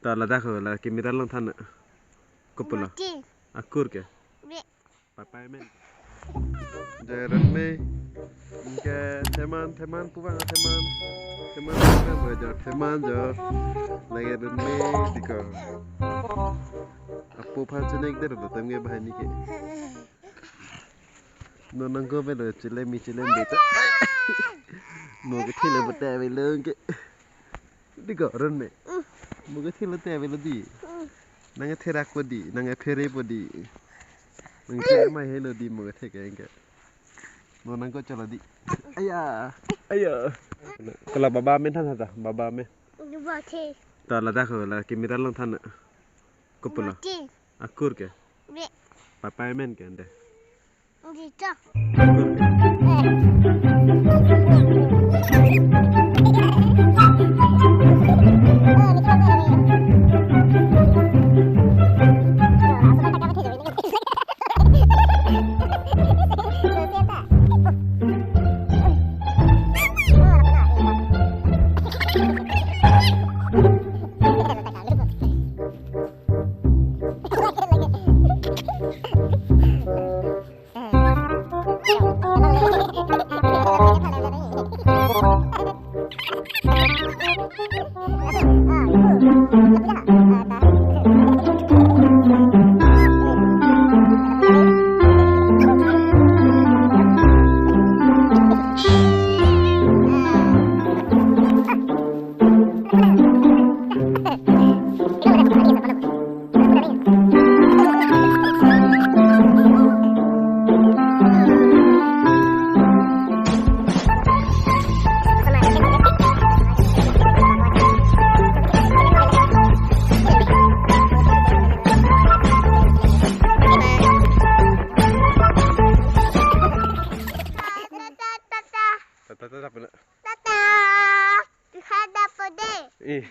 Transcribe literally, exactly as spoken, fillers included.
Ta ladak ho, la kimi ta long than. Kopulo. Mati. Akur ke? Be. Papai men. Jaran me. Ke theman, theman pu bang theman. Theman pu bang jo, theman jo. Lagi ran me diko. Apo phan chenek der do tem ke bahani ke. Non nangkok avelo, chilem mi chilem beta. Mo kethe lo beta avelo ke. Diko ran me. Mo kethe lo te avelo di. Nang therak po di, nang phere po di. Nang therak mai helo di mo kethe ke ke. Non nangkok cholo di. Aya. Aya. Kola baba men than ta, baba men. Baba the. Ta ladak ho, la kimi ta long than. Kopulo. Mati. Akur ke? Be. Papai men ke ande. Dito. Akur ke? Tata, tata, tata. Tata, tata, tata. Tata. Ihada pode. Ih.